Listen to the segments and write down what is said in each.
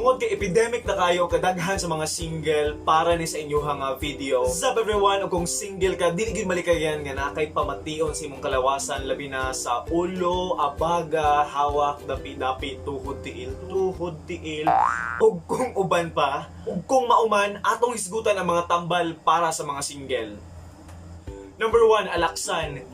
Tungod kay epidemic na kayo kadaghan sa mga single, para ni sa inyong nga video. What's up, everyone? O kung single ka, dili gyud malikayan nga naa kay pamation sa imong kalawasan, labi na sa ulo, abaga, hawak, dapi-dapi, tuhod tiil, tuhod tiil, ug kung uban pa, ug kung mauman, atong hisgutan ang mga tambal para sa mga single. Number 1, Alaxan.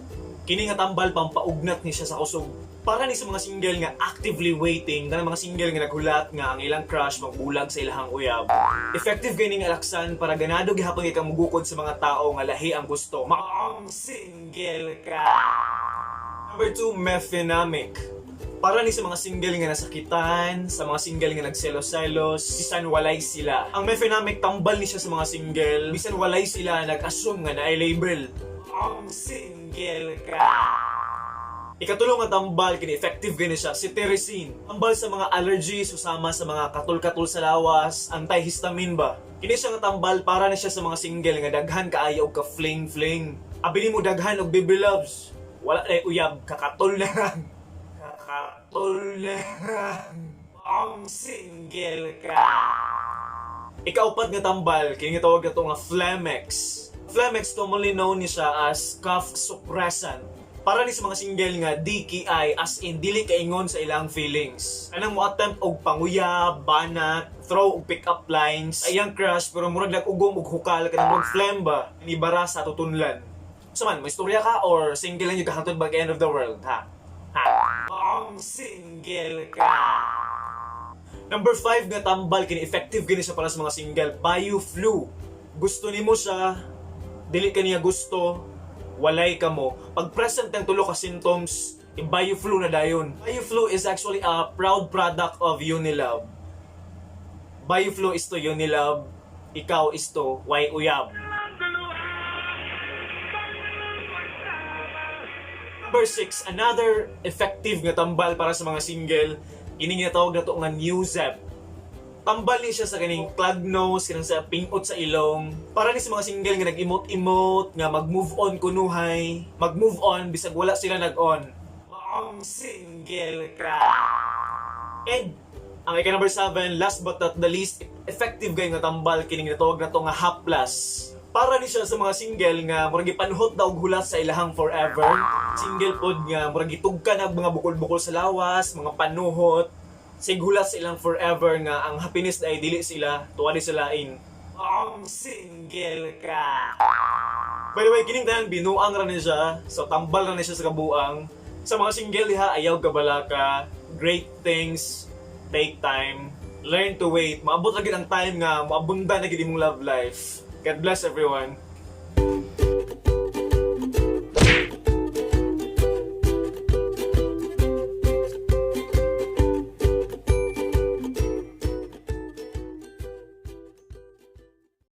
Kini nga tambal, pampaugnat ni siya sa kusog. Para ni sa mga single nga actively waiting, kanang mga single nga naghulat nga ang ilang crush magbulag sa ilahang uyab. Effective kay ning Alaxan para ganado gihapon kay kang mugukod sa mga tao nga lahi ang gusto. Maong single ka. Number 2, Mefenamic. Para ni sa mga single nga nasakitan, sa mga single nga nagselos-selos, bisan walay sila. Ang Mefenamic, tambal ni siya sa mga single, bisan walay sila, nag-assume nga naay label. Ang single ka. Ikatulo nga tambal, kini effective gani siya, cetirizine. Tambal sa mga allergies, usama sa mga katul-katul sa lawas, antihistamine ba. Kini siya nga tambal, para na siya sa mga single nga daghan kaayo og ka fling-fling. Abi nimo daghan og baby loves. Wala na uyab, kakatol na lang. Kakatol na lang. Ang single ka. Ikaupat nga tambal, kini nga tawag nato nga Flemex. Flemex, commonly known ni siya as cough suppressant. Para ni sa mga single nga DKI, as in dili kaingon sa ilang feelings. Anang mo attempt og panguyab, banat, throw og pick up lines, ayang crush pero murag nag-ugom og hukal, kanang murag phlegm ba, ni bara sa tutunlan. So man, may istorya ka or single lang yung kahantod bag end of the world, ha? Ha? Ang single ka. Number 5 nga tambal, kini effective gini siya para sa mga single, Bioflu. Gusto nimo siya, dili ka niya gusto, walay ka mo. Pag present ang tulo ka symptoms, i-Bioflu na dayon. Bioflu is actually a proud product of Unilab. Bioflu is to Unilab, ikaw is to way uyab. Number 6, another effective nga tambal para sa mga single, ini nga tawag nato nga Nuzep. Tambal ni siya sa kaning clog nose, kanang sa pingot sa ilong. Para ni sa mga single nga nag-emote-emote, nga mag-move on kunuhay, mag-move on bisag wala sila nag-on. Ang single ka. And ang ika number 7, last but not the least, effective kay nga tambal, kining natawag nato nga Haplas. Para ni siya sa mga single nga murag gipanhot na og hulat sa ilahang forever. Single pod nga murag gitugka na og mga bukol-bukol sa lawas, mga panuhot. Sig hulat sa ilang forever nga ang happiness na ay dili sila, tuwa di sila in. Ang single ka. By the way, kining tanan binuang ra ni siya. So tambal ra ni siya sa kabuang. Sa mga single diha, ayaw kabalaka. Great things take time. Learn to wait. Maabot ra gid ang time nga moabunda na gid imong love life. God bless everyone.